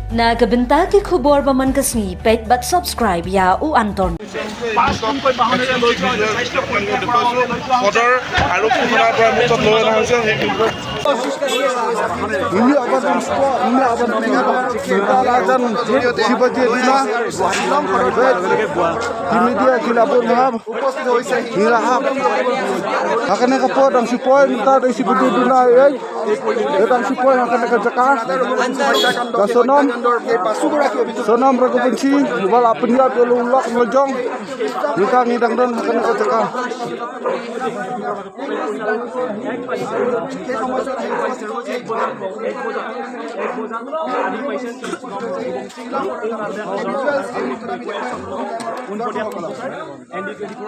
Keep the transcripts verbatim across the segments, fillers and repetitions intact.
Na ka bynta ki khubor ba man ka sngi, peit bad subscribe ïa u Anton. সদৰ আৰক্ষী থানাৰ পৰা মুঠত লৈ অনা হৈছে। Ini aban dum squad, ini aban dum squad. Kita lajan si baje dina. Ini dia kila bun maham. Kila hap. Hakane ka por dang si poi, minta dang si baje dina, eh. Dang si poi hakane ka jaka. Ka Sonam. Sonam Raghuvanshi, ba la pynïap ïa u lok lajong. Minta ngi dang don hakane ka jaka.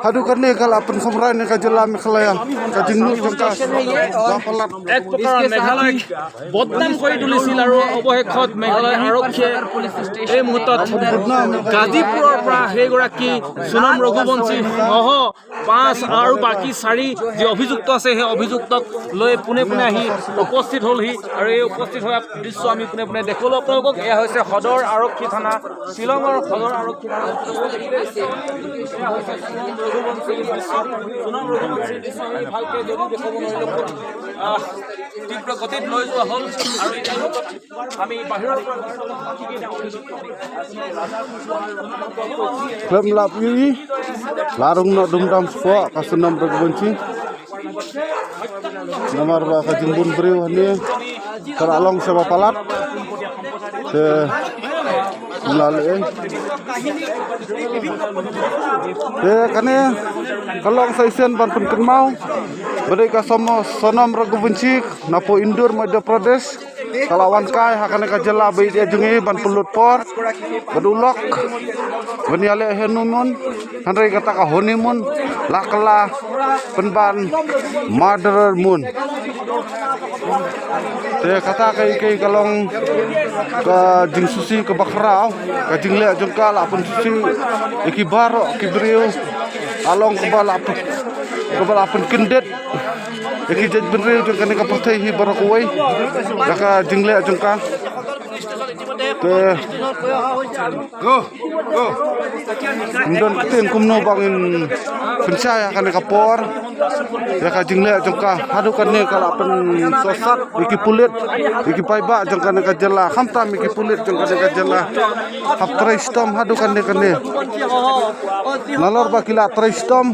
Haduh kane ka la pynkhumrai ne ka jylla Meghalaya ka jingnud jong ka. Ba palat. এক প্ৰকাৰ মেঘালয়ক বদনাম কৰি তুলিছিল আৰু অৱশেষত মেঘালয় আৰক্ষীয়ে এই মুহূৰ্তত গাজীপুৰৰ পৰা সেইগৰাকী সোণম ৰঘুবংশী সহ পাঁচ আৰু বাকী চাৰি যি অভিযুক্ত আছে, সেই অভিযুক্তক লৈ পোনে পোনে আহি উপস্থিত হ'লহি আৰু এই উপস্থিত হোৱা দৃশ্য আমি পোনে পোনে দেখুৱালো আপোনালোকক। এয়া হৈছে সদৰ আৰক্ষী থানা, শ্বিলঙৰ সদৰ আৰক্ষী থানা। এয়া হৈছে সোণম ৰঘুবংশীৰ দৃশ্য। সোণম ৰঘুবংশীৰ দৃশ্য আমি ভালকে যদিও দেখুৱাব নোৱাৰিলো, আহ, তীব্ৰ গতিত লৈ যোৱা হ'ল আৰু এতিয়া আমি বাহিৰৰ পৰা Khlem lap ïa i. La rung noh dum dam shuwa ka Sonam Raghuvanshi. Namar ba ka jingbun briew hangne ka la long sha ba palat. Te la leh. Te kane ka long sa shisien ban pynkynmaw ba dei ka Somo-, Sonam Raghuvanshi na po Indore, Madhya Pradesh. Ka la wan kai hakane ka jylla ba ïeit jong ngi ban pynlut por bad u lok ban ïaleh honeymoon, hynrei kata ka honeymoon la kylla pynban murder moon. Te kata ka, ka, ka long ka jingsngewsih kaba khraw, ka jingleh jong ka la pynsngewsih ïa ki baroh ki briew. Ka long kaba la pyn-, kaba la pynkyndit ïa ki jaitbynriew jong kane ka pyrthei hi baroh kawei da ka jingleh jong ka. Te ym don ktien kumno ba ngin pynshai ha kane ka por ïa ka jingleh jong ka. Haduh kane ka la pynsosat ïa ki pulit, ïa ki paidbah jong kane ka jylla, khamtam ïa ki pulit jong kane ka jylla. Hap trei shitom haduh kane kane. Nalor ba ki la trei shitom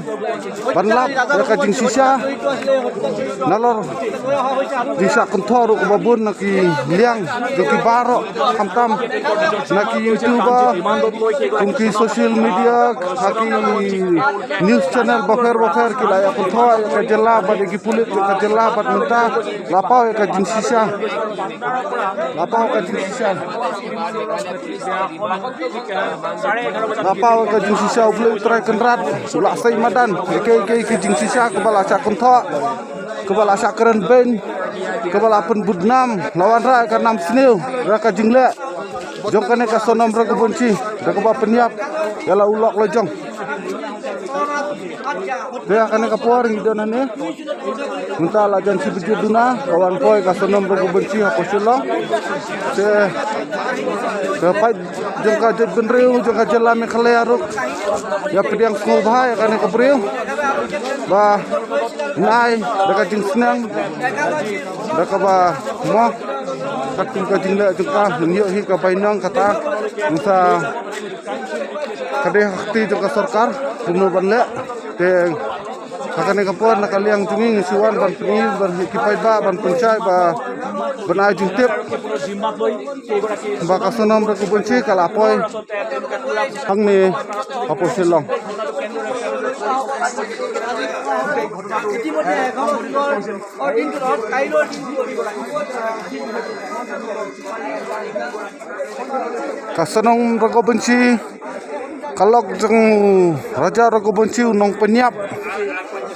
ban lap ïa ka jingshisha. Nalor jingshah kynthoh ruh kaba bun na ki liang jong ki baroh, khamtam na ki YouTuber, kum ki social media, ha ki news channel bapher bapher ki la ïa kynthoh ïa ka jylla bad ïa ki pulit jong ka jylla bad mynta la paw ïa ka jingshisha. La paw ka jingshisha. La paw ka jingshisha. U Blei U Trai Kynrad u la sei madan ïa kiei kiei ki jingshisha kaba la shah kynthoh, kaba la shah kren beiñ, kaba la pynbudnam, la wanrah ka nam sniew da ka jingleh jong kane ka Sonam Raghuvanshi da kaba pynïap ïa la u lok lajong. Te ha kane ka por ngi don hangne. Mynta la jan shi baje duna, ka wan poi ka Sonam Raghuvanshi hapoh Shillong. Te ka paid jong ka jaitbynriew jong ka jylla Meghalaya ruh ïa pdiang sngewbha ïa kane ka briew ba nai da ka jingsneng da kaba mo. Katkum ka jingleh jong ka, ngin ïoh hi ka bainong kata. Ngin sa ka dei ha kti jong ka sorkar kumno ban leh. Te ha kane ka por na ka liang jong ngi ngi shu wan ban pyni ban hi ki paidbah ban pynshai ba ban ai jingtip ba ka Sonam Raghuvanshi ka la poi hangne hapoh Shillong. Ka Sonam Raghuvanshi, ka lok jong u Raja Raghuvanshi, u nongpynïap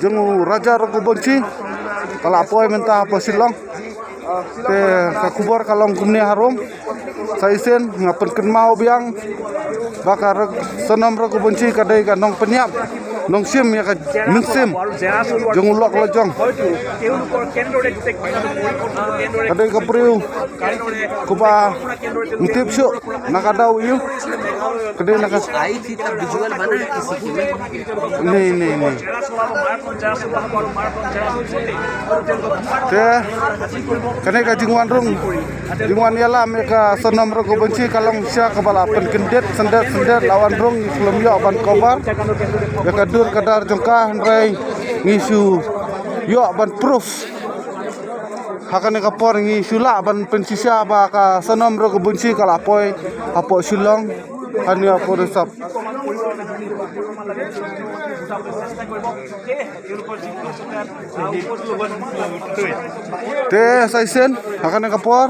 jong u Raja Raghuvanshi, ka la poi mynta hapoh Shillong. Te ka khubor ka long kumne harum. Sa shisien nga pynkynmaw biang ba ka Rag-, Sonam Raghuvanshi ka dei ka nongpynïap Nongshim ïa ka mynsiem jong u lok lajong. Ka dei ka briew kaba ym tip shuh na ka daw ïa u. Ka dei na ka, नहीं, नहीं, नहीं. Te kane ka jingwan rung, jingwan ïalam ïa ka Sonom Rokubunsi ka long sha kaba la pynkyndit syndet syndet, la wan rung, ngi khlem ïoh ban cover ïa ka dur ka dar jong ka, hynrei ngi shu ïoh ban proof. Ha kane ka por ngi shu lah ban pynshisha ba ka Sonom Rokubunsi ka la poi hapoh Shillong. Hangne hapoh Resap. Te sa shisien ha kane ka por.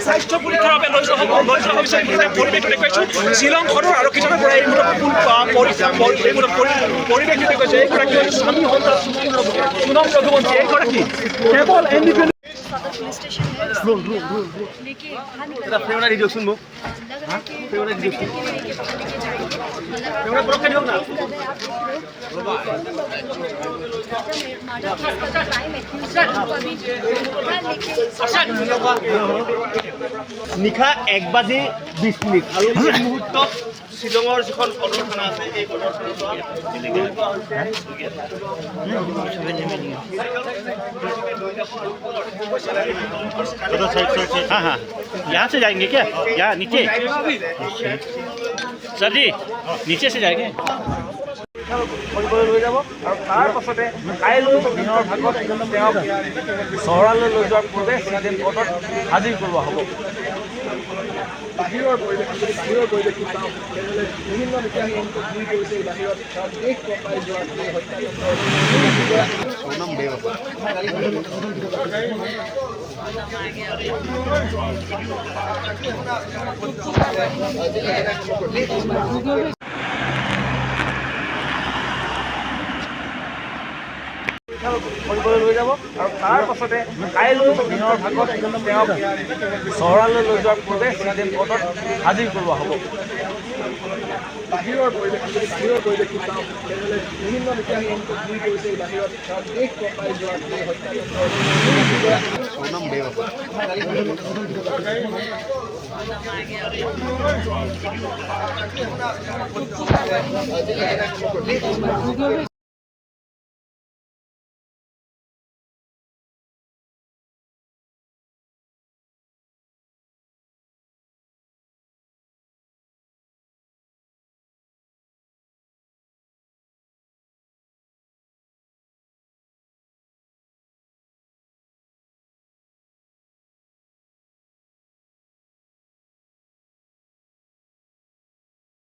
স্বাস্থ্য পৰীক্ষাৰ বাবে লৈ যোৱা হ'ব, লৈ যোৱা হৈছে গোটেই পৰিৱেশ দেখুৱাইছোঁ। শ্বিলং সদৰ আৰক্ষী থানাৰ পৰা এই মুহূৰ্তত পৰি-, পৰি-, এই মুহূৰ্তত পৰি-, পৰিৱেশ দেখুৱাইছোঁ। এইগৰাকী হৈছে স্বামী সন্তান সুনম ৰঘুবংশী। এইগৰাকী কেৱল এন ডি পি এল। सदर पुलिस स्टेशन है। लेके, हाँ, निकल गया। फेवरेट वीडियो सुन। लग रहा है कि फेवरेट वीडियो सुन। लेके, लेके जाएंगे। मतलब, फेवरेट ब्लॉक कर दियो ना। कर रहे हैं आप लोग। मर्डर केस का जो क्राइम एक्यूज्ड है, उनको अभी, हाँ, लेके। নিশা এক বাজি বিশ মিনিট আৰু এই মুহূৰ্তত শ্বিলঙৰ যিখন সদৰ থানা আছে, এই সদৰ থানাৰ পৰা हाँ, हाँ। यहाँ से जाएंगे क्या? यहाँ नीचे? सर जी, नीचे से जाएंगे। কৰিবলৈ লৈ যাব আৰু তাৰ পাছতে কাইলৈ দিনৰ ভাগত তেওঁক চহৰালৈ লৈ যোৱাৰ পূৰ্বে চিলডেন কোৰ্টত হাজিৰ কৰোৱা হ'ব। বাহিৰৰ পৰিৱেশ, যদি বাহিৰৰ পৰিৱেশটো চাওঁ, তেনেহ'লে বিভিন্ন লোকে আহি এনেকৈ ভিৰ কৰিছে এই বাহিৰত, কাৰণ দেশ কঁপাই যোৱা এই হত্যাকাণ্ডৰ কৰিবলৈ লৈ যাব আৰু তাৰ পাছতে কাইলৈ দিনৰ ভাগত তেওঁক চহৰালৈ লৈ যোৱাৰ পূৰ্বে চিলডেন কোৰ্টত হাজিৰ কৰোৱা হ'ব। বাহিৰৰ পৰিৱেশ, যদি বাহিৰৰ পৰিৱেশটো চাওঁ, তেনেহ'লে বিভিন্ন লোকে আহি এনেকৈ ভিৰ কৰিছে এই বাহিৰত, কাৰণ দেশ কঁপাই যোৱা এই হত্যাকাণ্ডৰ